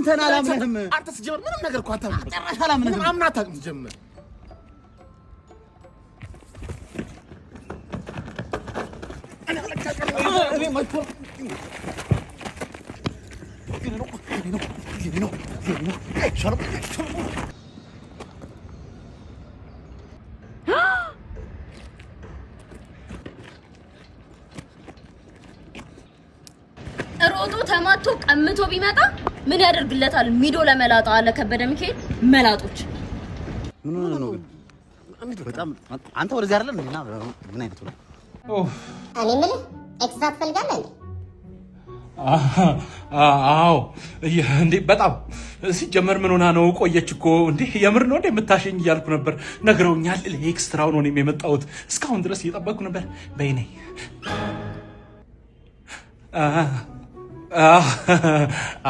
አንተን አላምንህም። አንተ ስትጀምር ምንም ነገር እኮ አታምንም። ጭራሽ አላምንህም። ምንም አምነህ አታውቅም ስትጀምር። ሮጦ ተማቶ ቀምቶ ቢመጣ ምን ያደርግለታል? ሚዶ ለመላጣ አለ ከበደ ሚካኤል። መላጦች። ምን ሆነህ ነው ግን? በጣም አንተ ወደዚህ አይደለም እንዴ? ምን አይነቱ ነው? እኔ የምልህ extra ትፈልጋለህ እንዴ? አዎ እንዴ፣ በጣም። ሲጀመር ምን ሆና ነው? ቆየች እኮ እንዴ። የምር ነው እንዴ የምታሸኝ እያልኩ ነበር። ነግረውኛል። Extra ው ነው እኔም የመጣሁት። እስካሁን ድረስ እየጠበቅኩ ነበር። በይ ነይ።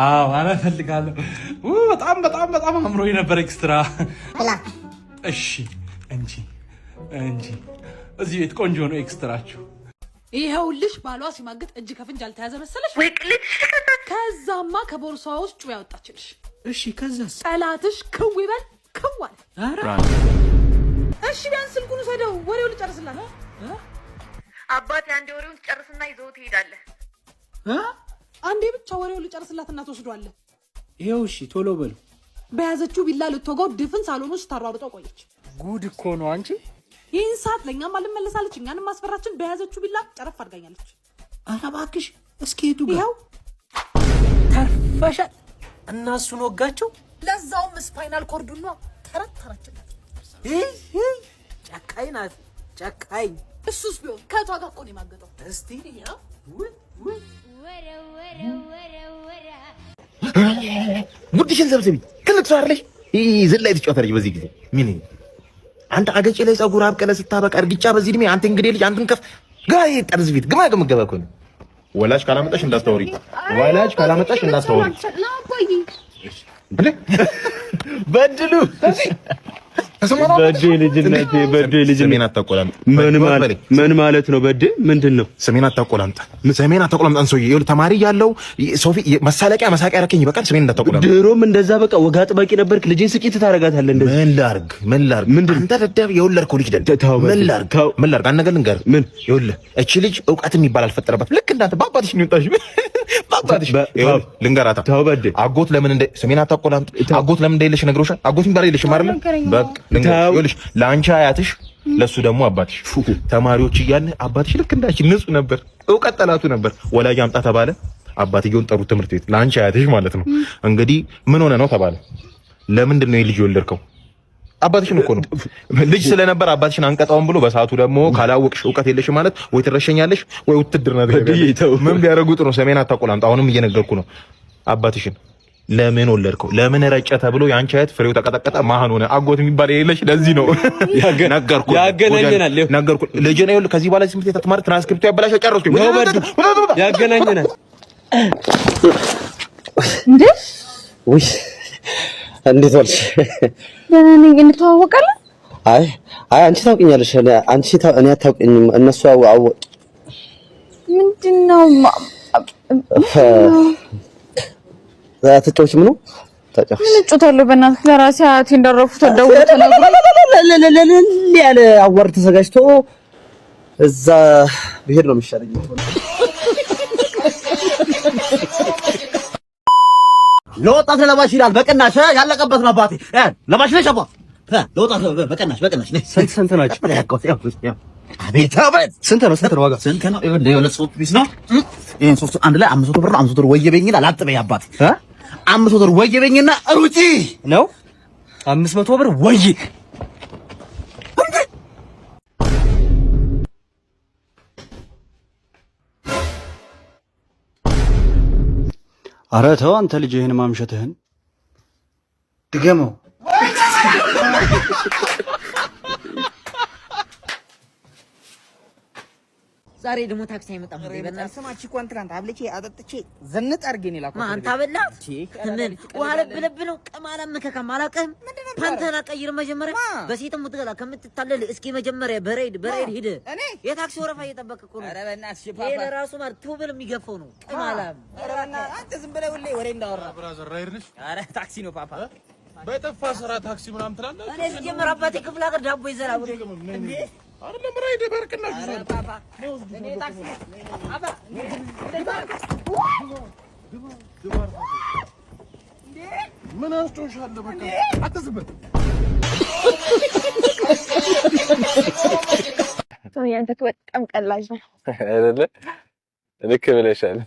አዎ ኧረ እፈልጋለሁ። በጣም በጣም በጣም አምሮኝ ነበር extra። ብላ። እሺ እንጂ እንጂ እዚህ ቤት ቆንጆ ነው extra ችሁ። ይኸውልሽ ባሏ ሲማግጥ እጅ ከፍንጅ አልተያዘ መሰለሽ? ከዛማ ከቦርሳዋ ውስጥ ጩቤ ያወጣችልሽ። እሺ ከዛስ? ጠላትሽ ክው ይበል ክው አለ። እሺ ቢያንስ ስልኩን ውሰደው፣ ወሬው ልጨርስላት። አባቴ አንዴ ወሬውን ትጨርስና ይዘው ትሄዳለህ። አንዴ ብቻ ወሬው ልጨርስላት እና ትወስዷለህ። ይኸው እሺ ቶሎ በሉ። በያዘችው ቢላ ልትወጋው ድፍን ሳሎን ውስጥ ታሯሩጠው ቆየች። ጉድ እኮ ነው አንቺ። ይህን ሰዓት ለእኛም አልመለሳለች፣ እኛንም ማስፈራችን። በያዘችው ቢላ ጨረፍ አድርጋኛለች። ኧረ እባክሽ እስኪ ሄዱ ጋር ይኸው ተርፈሻል። እና እሱን ወጋቸው። ለዛውም spinal cord ኡን ነው ተረተረችለት። ጨካኝ ናት ጨካኝ። እሱስ ቢሆን ከቷ ጋር እኮ ነው የማገጠው። እስቲ ጉድሽን ሰብስቢ። ትልቅ ሰው አይደለሽ? ይሄ ዝላይ ትጫወታለች በዚህ ጊዜ። ምን አንተ አገጬ ላይ ፀጉር አብቀለ ስታበቃ እርግጫ በዚህ እድሜ አንተ እንግዲህ ልጅ አንተን ከፍ ግራ ጠርዝ ፊት ግማ ግም ገባ እኮ ነው። ወላጅ ካላመጣሽ እንዳታወሪ፣ ወላጅ ካላመጣሽ እንዳታወሪ። በድሉ በዴ ልጅነቴ በዴ ልጅነት ስሜን አታቆላምጥ። ምን ማለት ነው? በዴ ምንድን ነው? ስሜን አታቆላምጥ። ስሜን አታቆላምጥ። አንተ ሰውዬ ይኸውልህ ተማሪ እያለሁ ሶፊ መሳለቂያ መሳቂያ ያረከኝ ይበቃል። ስሜን እንዳታቆላምጥ። ድሮም እንደዛ በቃ ወግ አጥባቂ ነበርክ። ልጄን ስቂት ታደርጋታለህ እንደዚህ። ምን ላድርግ? ምን ላድርግ? ምንድን አንተ ደደብ የወለድከው ልጅ ደደብ። ተው በዴ፣ ምን ላድርግ? ተው። ምን ላድርግ? አንድ ነገር ልንገርህ። ምን? ይኸውልህ እቺ ልጅ እውቀት የሚባል አልፈጠረባትም። ልክ እንዳንተ በአባትሽ ነው የወጣሽው። በአባትሽ ይኸውልህ ልንገራታ። ተው በዴ። አጎት ለምን እንደ ስሜን አታቆላምጥ። አጎት ለምን እንደሌለሽ ነግሮሻል። አጎት የሚባል የለሽም አይደለ? በቃ ልንገርሽ፣ ይኸውልሽ ለአንቺ አያትሽ ለሱ ደግሞ አባትሽ። ተማሪዎች እያለ አባትሽ ልክ እንዳንቺ ንጹህ ነበር፣ እውቀት ጠላቱ ነበር። ወላጅ አምጣ ተባለ። አባትየውን ጠሩት ትምህርት ቤት ለአንቺ አያትሽ ማለት ነው። እንግዲህ ምን ሆነ ነው ተባለ። ለምንድን ነው የልጅ የወለድከው? አባትሽን እኮ ነው ልጅ ስለነበር አባትሽን አንቀጣውም ብሎ በሰዓቱ ደግሞ ካላወቅሽ እውቀት የለሽም ማለት ወይ ትረሸኛለሽ ወይ ውትድርና ትገቢያለሽ። ምን ቢያደርጉ ጥሩ ነው? ሰሜን አታቆላምጥ። አሁንም እየነገርኩ ነው። አባትሽን ለምን ወለድከው? ለምን ረጨ ተብሎ የአንቺ አያት ፍሬው ተቀጠቀጠ፣ ማህን ሆነ። አጎት የሚባል የሌለሽ ለዚህ ነው። ነገርኩህ፣ ያገናኘናል። ነገርኩህ። ልጄ ነው። ይኸውልህ ከዚህ በኋላ ትምህርት ቤት አትማር፣ ትራንስክሪፕቱ ያበላሻል። ጨረስኩኝ። ያገናኘናል። እንዴ ውይ እንዴት ዋልሽ? ደህና ነኝ። እንተዋወቃለን? አይ አይ አንቺ ታውቂኛለሽ። አንቺ እኔ አታውቂኝም። እነሱ አው ምንድን ነው? አትጫወችም ነው? ተጫወች። ምን እጫወታለሁ? በእናትህ ለራሴ አያቴ እንዳረፉ ተደውሎ ተነግሮ ያለ award ተዘጋጅቶ እዛ ብሄድ ነው የሚሻለኝ። ለወጣት ለባሽ ይላል በቅናሽ ያለቀበት ነው አባቴ። ለባሽ ነሽ አባ ለወጣት በቅናሽ በቅናሽ ነይ። ስንት ስንት ናቸው? አቤት አቤት! ስንት ነው? ስንት ነው ዋጋ? ስንት ነው? ይኸውልህ የሁለት ሶስት piece ነው። ይሄን ሶስቱ አንድ ላይ 500 ብር ነው። 500 ብር ወየበኝና ላጥበኝ አባቴ። 500 ብር ወየበኝና ሩጪ ነው 500 ብር ወይ ኧረ ተው አንተ ልጅ ይህን ማምሸትህን ድገመው። ዛሬ ደግሞ ታክሲ አይመጣም እንዴ? በእናትህ ስማ፣ ቺኳን ትናንት አብልቼ አጠጥቼ ዘንጥ አድርጌ ነው የላኳት። ማ አንተ አበላት? ምን ውሃ ለብ ለብ ነው? ቅማላም መከካም አላውቅህም። ፓንተን አቀይር መጀመሪያ። በሴት የምትገላ ከምትታለል እስኪ መጀመሪያ በሬድ በሬድ ሂድ። የታክሲ ወረፋ እየጠበቅህ እኮ ነው። ኧረ በእናትሽ ይሄ ለራሱ ማለት ቱብል የሚገፋው ነው። ቅማላም። ኧረ በእናትህ አንተ ዝም ብለህ ሁሌ ወሬ እንዳወራ። Brother፣ ራይድ ነሽ? ኧረ ታክሲ ነው ፓፓ። በጠፋ ስራ ታክሲ ምናምን ትላለህ። እኔ ስጀምር አባቴ ክፍለ ሀገር ዳቦ ይዘራ ብሎ እንዴ አይደለም ራይድ በርቅና ኧረ ፓፓ እኔ ታክሲ አባ ምን አስጮሻለሁ? በቃ አትዝበት። አንተ እኮ በጣም ቀላጅ ነው። አይደለ? ልክ ብለሻል።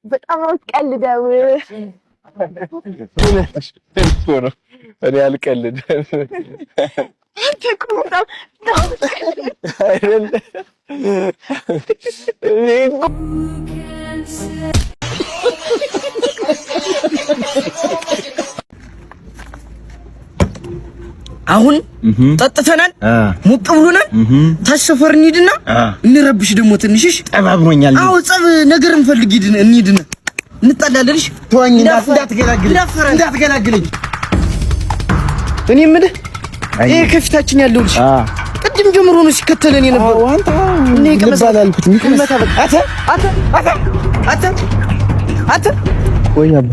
በጣም ነው የምትቀልደው። እኮ ነው እኔ አልቀልድም። አንተ እኮ በጣም ነው የምትቀልደው። አይደለ? እኔ እኮ አሁን ጠጥተናል፣ ሞቅ ብሎናል። ታች ሰፈር እንሂድና እንረብሽ ደግሞ ትንሽሽ ጠባብሮኛል። አዎ ጸብ ነገር እንፈልግ ሂድን እንሂድና እንጣላለን። እሺ ተወኝ፣ እንዳትገላግለኝ እንዳትገላግለኝ። እኔ የምልህ ይሄ ከፊታችን ያለው ልጅ ቅድም ጀምሮ ነው ሲከተለን የነበረው። አንተ እኔ ልብ አላልኩትም። ይቅመታ በቃ። አተ አተ አተ አተ አተ ወይ አባ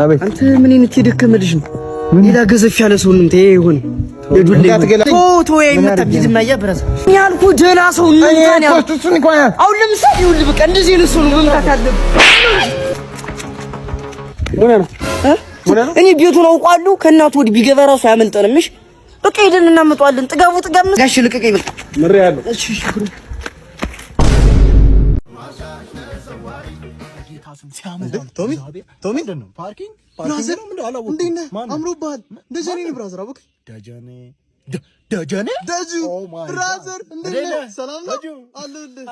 አቤት። አንተ ምን አይነት የደከመ ልጅ ነው? ሌላ ገዘፍ ያለ ሰው ነው። ይሄ ይሁን እንዳትገላግለኝ። ቶ አይመታም። ሂድማ ያ brother እኔ ያልኩህ ደህና ሰው እንምታን ያልኩህ። አሁን ለምሳሌ ይኸውልህ በቃ እንደዚህ አይነት ሰው ነው መምታት ያለብህ። እኔ ቤቱን አውቀዋለሁ። ከእናቱ ወዲህ ቢገባ ራሱ አያመልጠንም። እሺ በቃ ሄደን እናመጣዋለን። ጥጋቡ ጥጋብ ጋሽ ልቀቀኝ። በቃ ምሬሃለሁ። እሺ እሺ ቶሚ ቶሚ፣ parking brother፣ እንዴት ነህ? አምሮብሃል። ደጀኔ ነኝ brother። አወቅህ? ደጀኔ ደጀኔ ደጁ brother፣ እንዴት ነህ? ሰላም ነው አለሁልህ።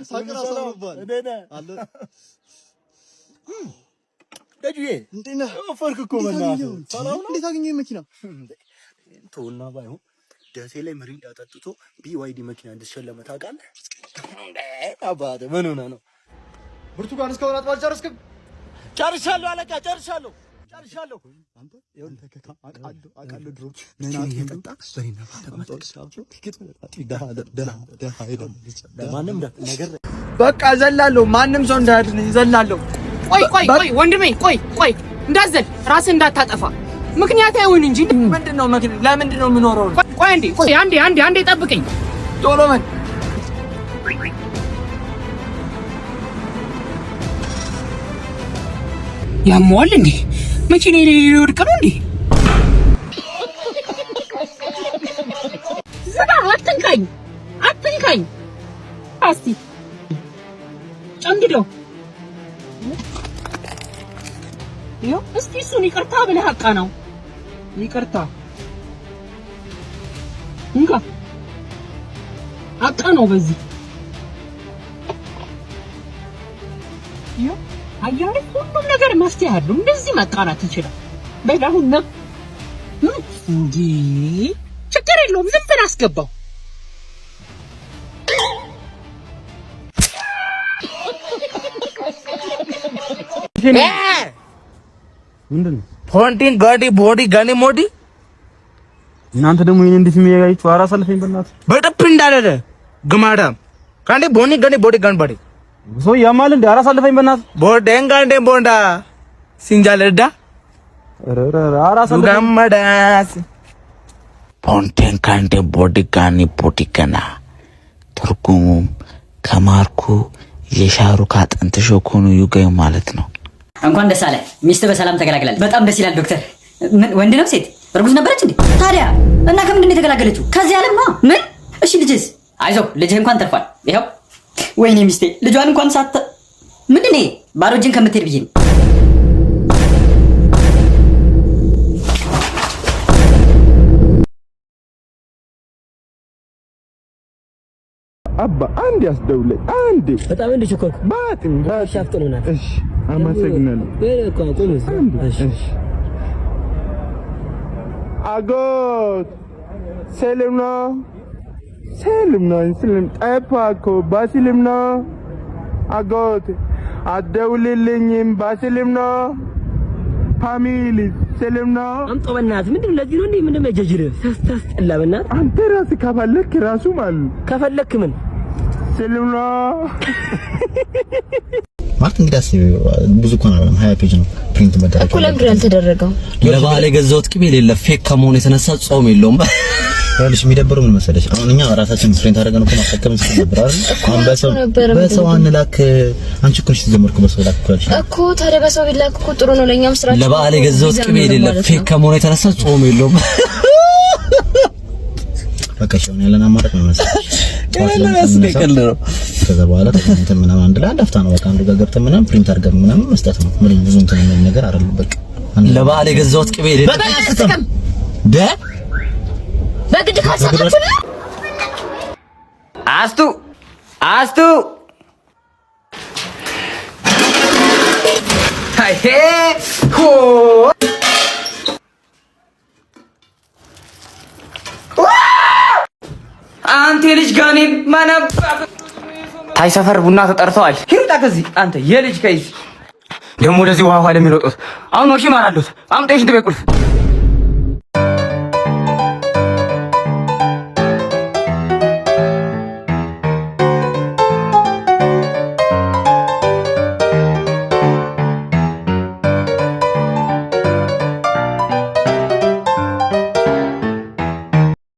ሳቅ እራሱ አምሮብሃል። አለሁ። ደጁዬ እንዴት ነህ? ወፈርክ እኮ በእናትህ። ሰላም ነው? እንዴት አገኘኸኝ መኪና? ተውና ባይሆን ደሴ ላይ ሚሪንዳ ጠጥቶ BYD መኪና እንድትሸለመ ታውቃለህ? አባቴ ምን ሆነህ ነው? ብርቱካን እስካሁን አጥባ አልጨረስክም? ጨርሻለሁ አለቃ፣ ጨርሻለሁ ጨርሻለሁ። አንተ አውቃለሁ አውቃለሁ። ድሮ እየጠጣ ማንም ነገር በቃ ዘላለሁ። ማንም ሰው እንዳያድነኝ ዘላለሁ። ቆይ ቆይ ቆይ ወንድሜ ቆይ ቆይ እንዳዘል ራስህ እንዳታጠፋ ምክንያት አይሆን እንጂ ምንድን ነው ለምንድን ነው የምኖረው? ቆይ አንዴ ቆይ አንዴ አንዴ አንዴ ጠብቀኝ። ቶሎ በል። ያመዋል እንዴ? መኪና ሊወድቅ ነው እንዴ? ዝጋ! አትንካኝ አትንካኝ። አስቲ ጨምድደው ይኸው እስቲ እሱን ይቅርታ ብለህ አቃ ነው ይቅርታ እንካ አቃ ነው በዚህ ይኸው አየህ ሁሉም ነገር መፍትሄ አለው። እንደዚህ መቃናት ይችላል። በል አሁን ና እንዴ፣ ችግር የለውም ዝም ብለህ አስገባው። ምንድን ነው? ፎንቲን ጋዲ ቦዲ ጋኒ ሞዲ እናንተ ደግሞ ይሄን እንዴት የሚያያችሁ? ኧረ አሳልፈኝ በእናትህ። በጥፍ እንዳለለ ግማዳም ካንዴ ቦኒ ጋኒ ቦዲ ጋን ባዲ ሰው ያማል እንዴ? ኧረ አሳልፈኝ በእናትህ። ቦደን ጋንዴ ቦንዳ ሲንጃለዳ ኧረ ኧረ ኧረ አሳልፈኝ። ገመዳስ ፖንቴን ካንዴ ቦዲ ጋኒ ቦዲ ገና ትርጉሙም ከማርኩ የሻሩክ አጥንት ሾኮኑ ዩጋዩ ማለት ነው። እንኳን ደስ አለ፣ ሚስት በሰላም ተገላግላለች። በጣም ደስ ይላል ዶክተር። ምን ወንድ ነው ሴት? እርጉዝ ነበረች እንዴ? ታዲያ እና ከምንድን ነው የተገላገለችው? ከዚህ ዓለም ነው። ምን? እሺ ልጅስ? አይዞህ ልጅህ እንኳን ተርፏል። ይኸው። ወይኔ ሚስቴ ልጇን እንኳን ሳት ምንድን ነው ባዶ እጅን ከምትሄድ ብዬ ነው። አባ አንዴ አስደውለኝ አንዴ። በጣም እንደ ቸኮልክ። በጣም አፍጥነናል። እሺ አመሰግናለሁ። እሺ አጎት ሰላም ነው? ሰላም ነው፣ ሰላም ጠፋ እኮ። በሰላም ነው አጎቴ? አትደውልልኝም። በሰላም ነው? Family ሰላም ነው? አምጦ በእናትህ፣ ምንድን ነው? ለዚህ ነው እንዴ? ምንድን ነው ጀጅር ታስጠላ በእናትህ። አንተ ራስህ ከፈለክ ራሱ ማለት ነው። ከፈለክ ምን? ሰላም ነው። ማለት እንግዲህ አስቢ፣ ብዙ እኮ ነው፣ 20 page ነው print መደረግ እኮ። ለምንድን ነው ያልተደረገው? ለበዓል የገዛሁት ቅቤ የሌለ fake ከመሆኑ የተነሳ ጾም የለውም። ይኸውልሽ፣ የሚደብረው ምን መሰለሽ፣ አሁን እኛ ራሳችን print አድርገን እኮ ማሳከም እንችል ነበር አይደል? አሁን በሰው ነበረ። በሰው አንላክ። አንቺ እኮ ነሽ ተጀመርኩ በሰው ላክ እኮ ያልሽ። እኮ ታዲያ በሰው ቢላክ እኮ ጥሩ ነው፣ ለእኛም ስራችን ለበዓል እኮ የገዛሁት ሚዛን ቅቤ ነው የሌለ ማለት fake ነው። ከመሆኑ የተነሳ ጾም የለውም። በቃ እሺ፣ አሁን ያለን አማራጭ ምን መሰለሽ? ጠዋት ያለን ላይ ያስቀል ነው። ከዛ በኋላ ተገናኝተን ምናምን አንድ ላይ አንድ አፍታ ነው በቃ አንዱ ጋር ገብተን ምናምን print አድርገን ምናምን መስጠት ነው። ምን ብዙ እንትን የሚል ነገር አይደለም። በቃ ለበዓል የገዛሁት ቅቤ የሌለ በቃ አያስቅም። ደ በግድ ካልሳቃችሁ አስቱ አስቱ፣ አይ ሆ፣ አንተ የልጅ ጋኔን ማናባ ታይ ሰፈር ቡና ተጠርተዋል። ሂሩጣ ከዚህ፣ አንተ የልጅ ከዚህ ደግሞ ወደዚህ ውሃ ውሃ ለሚሮጡት አሁን ወሺ ማራሉት አምጣ የሽንት ቤት ቁልፍ።